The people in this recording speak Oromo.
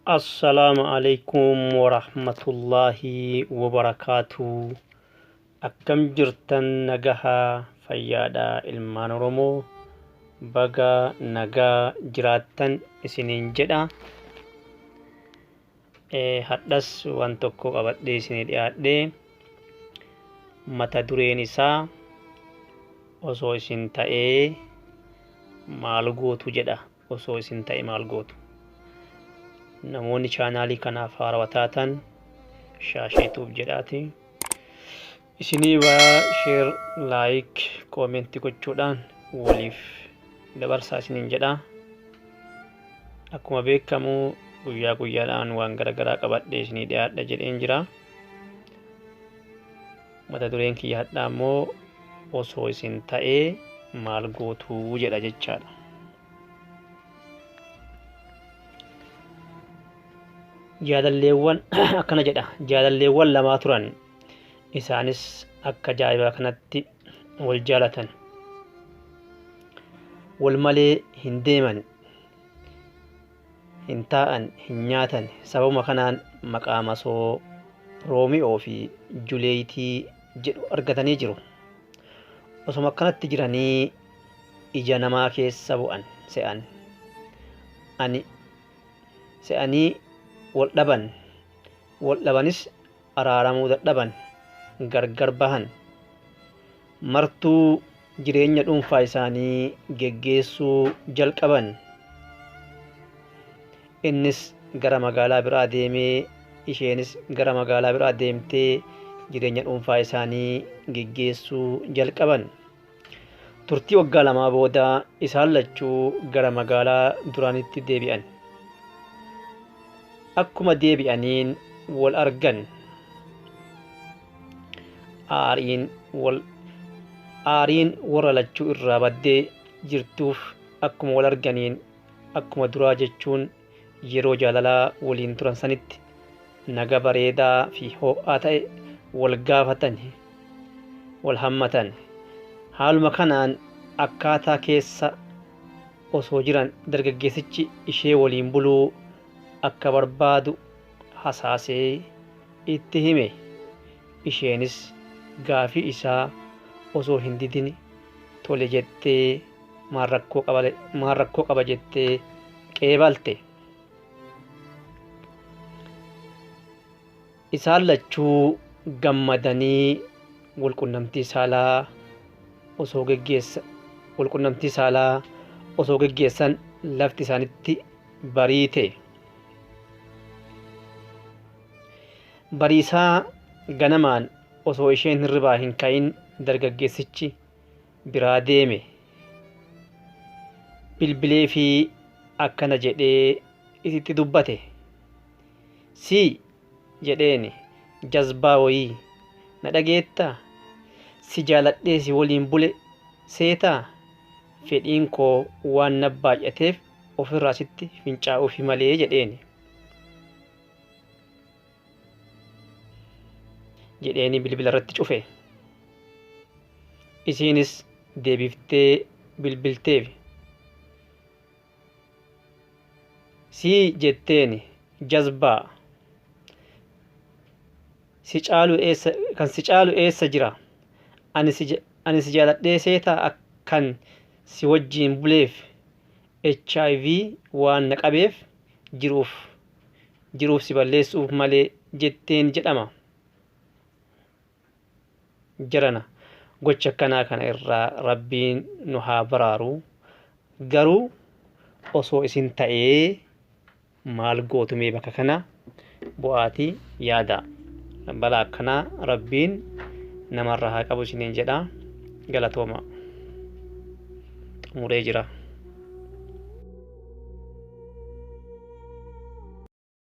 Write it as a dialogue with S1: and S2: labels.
S1: Assalaamu alaikum warahmatullaahi wabarakaatu. Akkam jirtan nagahaa fayyaadha ilmaan Oromoo baga nagaa jiraattan isiniin jedha. Hadhas waan tokko qabadhee isinii dhiyaadhee mata dureen isaa osoo isin ta'ee maal gootu jedha. Osoo isin ta'e maal gootu? Namoonni chaanaalii kanaaf haarawa taatan Shaashee Tube jedhaati. Isinii baa sheer, laayik, koomentii gochuudhaan waliif dabarsaa isiniin jedha. Akkuma beekamu guyyaa guyyaadhaan waan garaagaraa qabadhee isinii dhiyaadha jedheen jira. Mata dureen kiyya hadhaa immoo osoo isin ta'ee maal gootuu jedha jechaadha. Jaalalleewwan akkana jedha. Jaalalleewwan lamaa turan. Isaanis akka ajaa'ibaa kanatti wal jaalatan. Wal malee hin deeman, hin taa'an, hin nyaatan. Sababuma kanaan maqaa masoo Roomi'oo fi Juleeyitii jedhu argatanii jiru. Osuma akkanatti jiranii ija namaa keessa bu'an se'an. Ani se'anii wal dhaban. Wal dhabanis araaramuu dadhaban. Gargar bahan. Martuu jireenya dhuunfaa isaanii geggeessuu jalqaban. Innis gara magaalaa biraa deemee isheenis gara magaalaa biraa deemtee jireenya dhuunfaa isaanii geggeessuu jalqaban. Turtii waggaa lamaa booda isaan lachuu gara magaalaa duraanitti deebi'an. Akkuma deebi'aniin wal argan. Aariin wal aariin warra lachuu irraa baddee jirtuuf akkuma wal arganiin akkuma duraa jechuun yeroo jaalalaa waliin turan sanitti naga bareedaa fi ho'aa ta'e wal gaafatan, wal hammatan. Haaluma kanaan akkaataa keessa osoo jiran dargaggeessichi ishee waliin buluu akka barbaadu hasaasee itti hime. Isheenis gaafii isaa osoo hin didin tole jettee maal rakkoo qaba jettee qeebalte. Isaan lachuu gammadanii walqunnamtii saalaa osoo geggeessa walqunnamtii saalaa osoo geggeessan lafti isaanitti bariite. Bariisaa ganamaan osoo isheen hirribaa hin ka'in dargaggeessichi biraa deeme. Bilbileefii akkana jedhee isitti dubbate. Sii jedheeni jazbaa wayii na dhageettaa? Si jaaladhee si waliin bule seetaa? Fedhiin koo waan na baay'ateef ofirraa sitti fincaa'uufi malee jedheeni. Jedheeni bilbila irratti cufe. Isiinis deebiftee bilbilteef. Sii jetteeni jazbaa. Si caalu eessa kan si caalu eessa jira? Ani si ani si jaaladhee seetaa akkan si wajjiin buleef HIV waan na qabeef jiruuf jiruuf si balleessuuf malee jetteen jedhama. Jarana gocha akkanaa kana irraa Rabbiin nu haa baraaru. Garuu osoo isin ta'ee maal gootu mee bakka kana bu'aatii yaada. Balaa akkanaa Rabbiin namarraa haa qabu isiniin jedha. Galatooma. Xumuree jira.